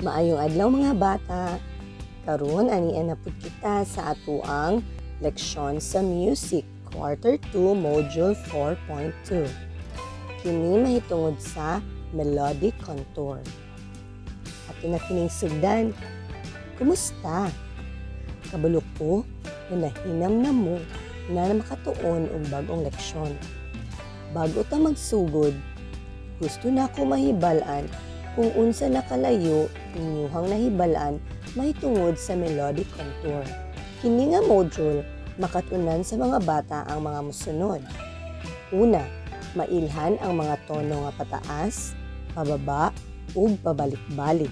Maayong adlaw, mga bata. Karon ania na pud kita sa atoang leksyon sa Music, Quarter 2, Module 4.2. Kini mahitungod sa melodic contour. Ato na kining sugdan. Kumusta? Kabalo ko nga nahinam na mo na makatuon og bag-ong leksyon. Bago ta magsugod, gusto nako mahibal-an kung unsa na kalayo inyuhang nahibal-an mahitungod sa melodic contour. Kini nga module, makatunan sa mga bata ang mga mosunod. Una, mailhan ang mga tono nga pataas, pababa, ug pabalik-balik.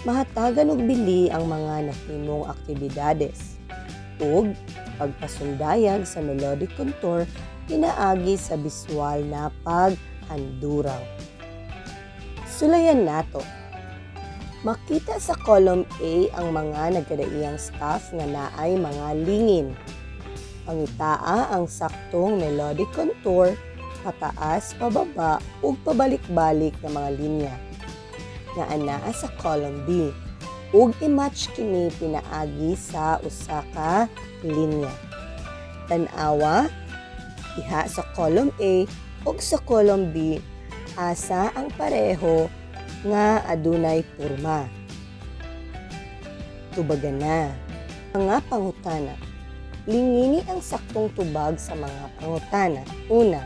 Mahatagan og bili ang mga nahimong aktibidades ug pagpasundayag sa melodic contour pinaagi sa biswal na paghanduraw. Sulayan nato. Makita sa column A ang mga nagkadaiyang staff nga naay mga lingin. Pangitaa ang saktong melodic contour, pataas, pababa ug pabalik-balik nga mga linya nga anaa sa column B ug i-match kini pinaagi sa usa ka linya. Tan-awa diha sa column A ug sa column B, asa ang pareho nga adunay porma? Tubagan na. Mga pangutana. Lingini ang saktong tubag sa mga pangutana. Una,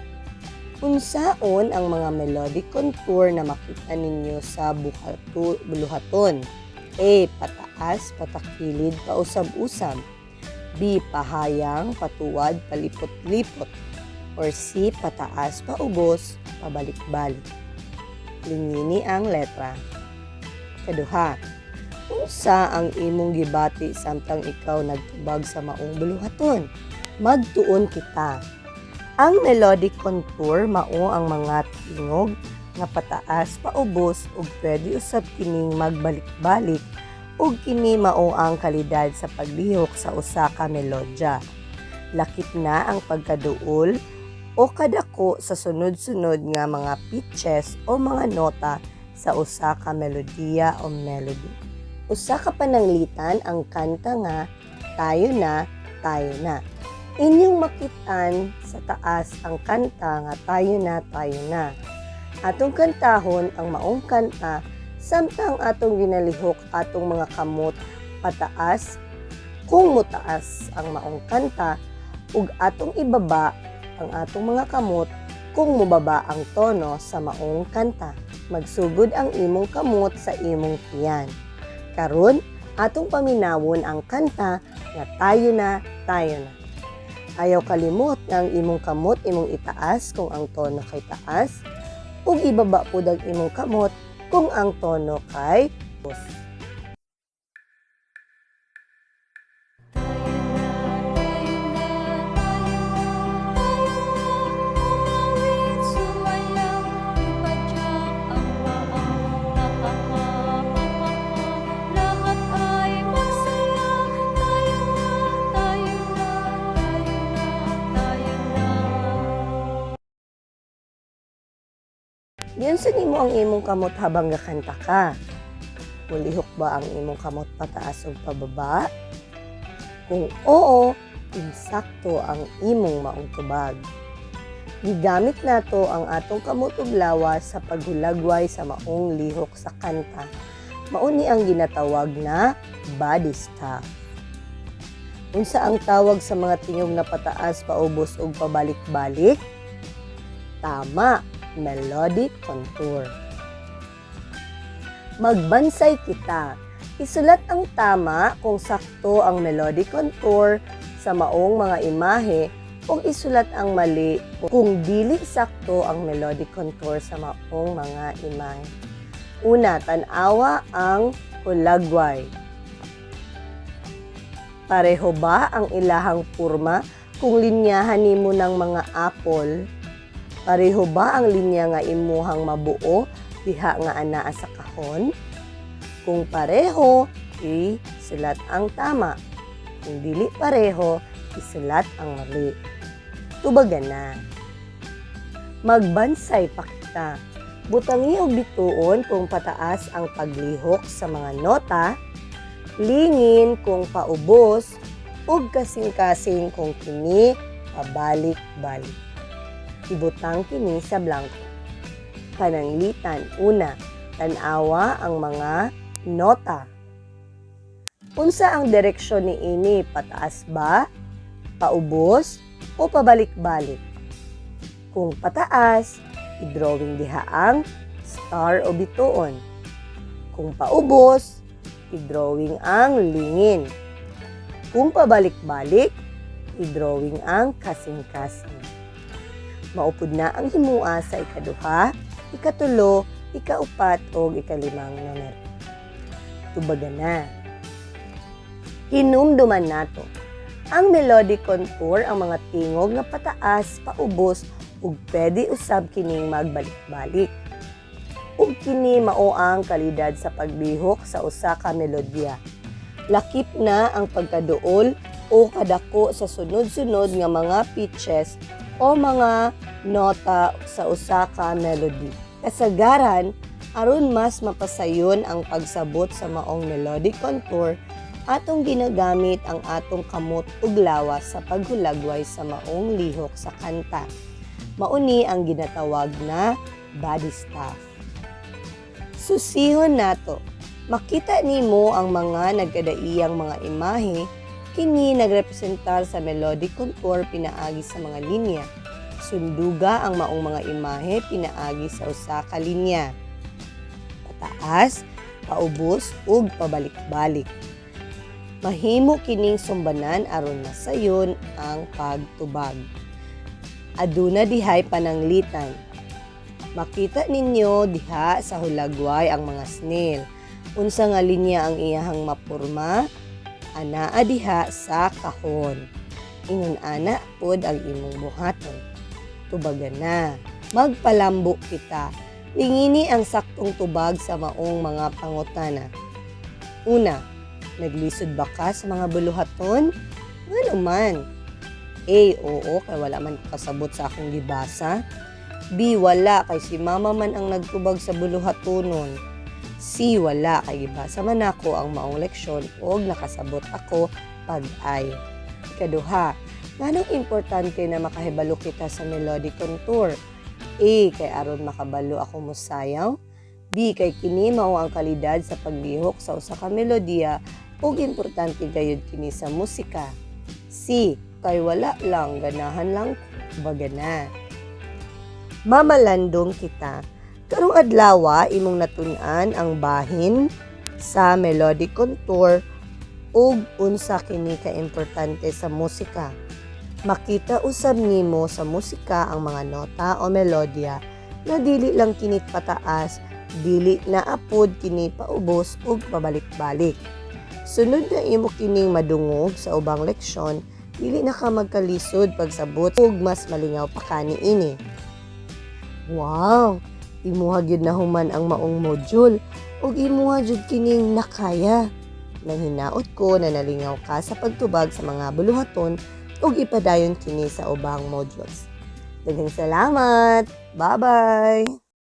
unsaon ang mga melodic contour na makita ninyo sa buluhaton? A. Pataas, patakilid, pausab-usab. B. Pahayang, patuwad, palipot-lipot. Or C. Pataas, paubos, pabalik-balik. Lingini ang letra. Kaduha, unsa ang imong gibati samtang ikaw nagtubag sa maong buluhaton? Magtuon kita. Ang melodic contour mao ang mga tingog nga pataas, paubos ug pwede usab kining magbalik-balik ug kini mao ang kalidad sa paglihok sa usa ka melodya. Lakip na ang pagkaduol o kadako sa sunod-sunod nga mga pitches o mga nota sa usa ka melodiya o melody. Usa ka pananglitan ang kanta nga "Tayo Na, Tayo Na." Inyong makitaan sa taas ang kanta nga "Tayo Na, Tayo Na." Atong kantahon ang maong kanta samtang atong ginalihok atong mga kamot pataas kung motaas ang maong kanta ug atong ibaba ang atong mga kamot kung mobaba ang tono sa maong kanta. Magsugod ang imong kamot sa imong tiyan. Karon, atong paminawon ang kanta nga "Tayo Na, Tayo Na." Ayaw kalimot nga ang imong kamot imong itaas kung ang tono kay taas ug ibaba pud ang imong kamot kung ang tono kay ubos. Tayo na, tayo na, tayo na, tayo na, umawit, sumayaw, ipadyak ang paa, ha ha ha ha ha ha, lahat ay magsaya, tayo na, tayo na, tayo na, tayo na. Giunsa nimo ang imong kamot habang gakanta ka? Mulihok ba ang imong kamot pataas ug pababa? Kung oo, insakto ang imong maong tubag. Gigamit nato ang atong kamot ug lawas sa paghulagway sa maong lihok sa kanta. Mao ni ang ginatawag na body staff. Unsa ang tawag sa mga tingog na pataas, paubos ug pabalik-balik? Tama, melodic contour. Magbansay kita. Isulat ang tama kung sakto ang melodic contour sa maong mga imahe ug isulat ang mali kung dili sakto ang melodic contour sa maong mga imahe. Una, tan-awa ang hulagway. Pareho ba ang ilahang porma kung linyahan nimo ng mga apple? Pareho ba ang linya nga imuhang mabuo diha nga anaa sa kahon? Kung pareho, isulat ang tama. Kung dili pareho, isulat ang mali. Tubagan na. Magbansay pa kita. Butangi og bituon kung pataas ang paglihok sa mga nota, lingin kung paubos, ug kasing-kasing kung kini pabalik-balik. Ibutang kini sa blanko. Pananglitan, una, tan-awa ang mga nota. Unsa ang direksyon niini, pataas ba, paubos, o pabalik-balik? Kung pataas, i-drawing diha ang star o bituon. Kung paubos, i-drawing ang lingin. Kung pabalik-balik, i-drawing ang kasing-kasing. Maupod na ang himua sa ikaduha, ikatulo, ikaupat o ikalimang numero. Tubaga na. Hinumduman nato. Ang melodic contour ang mga tingog nga pataas, paubos ug pwede usab kining magbalik-balik. Ug kini mao ang kalidad sa paglihok sa usa ka melodya. Lakip na ang pagkaduol o kadako sa sunod-sunod nga mga pitches o mga nota sa usa ka melody. Kasagaran, aron mas mapasayon ang pagsabot sa maong melodic contour, atong ginagamit ang atong kamot ug lawas sa paghulagway sa maong lihok sa kanta. Mao ni ang ginatawag na body staff. Susihon nato. Makita nimo ang mga nagkadaiyang mga imahe, kini nagrepresentar sa melodic contour pinaagi sa mga linya. Sunduga ang maong mga imahe pinaagi sa usa ka linya. Pataas, paubos ug pabalik-balik. Mahimo kining sumbanan aron masayon ang pagtubag. Aduna dihay pananglitan. Makita ninyo diha sa hulagway ang mga snail. Unsa nga linya ang iyahang mapurma? Anaa diha sa kahon. Ingon ana pod ang imong buhaton. Tubaga na. Magpalambo kita. Lingini ang saktong tubag sa maong mga pangutana. Una, naglisod ba ka sa mga buluhaton? Ngano man? A. Oo, kay wala man ko kasabot sa akong gibasa. B. Wala, kay si mama man ang nagtubag sa buluhatonon. C. Wala, kay gibasa man ako ang maong leksyon og nakasabot ako pag-ay. Ikaduha, nganong importante na makahibalo kita sa melodic contour? A. Kay aron makabalo ako mosayaw. B. Kay kini mao ang kalidad sa paglihok sa usa ka melodiya ug importante gayud kini sa musika. C. Kay wala lang, ganahan lang ko. Na. Mamalandong kita. Karong adlawa imong natun-an ang bahin sa melodic contour ug unsa kini ka importante sa musika. Makita usab nimo sa musika ang mga nota o melodya na dili lang kini pataas, dili na apod kini paubos ug pabalik-balik. Sunod na imo kining madungog sa ubang leksyon, dili na ka magkalisod pagsabot ug mas malingaw pa ka niini. Wow! Imuha gyud na human ang maong module ug imuha jud kining nakaya. Nang hinaot ko na nalingaw ka sa pagtubag sa mga buluhaton ug ipadayon kini sa ubang modules. Daghang salamat. Bye-bye.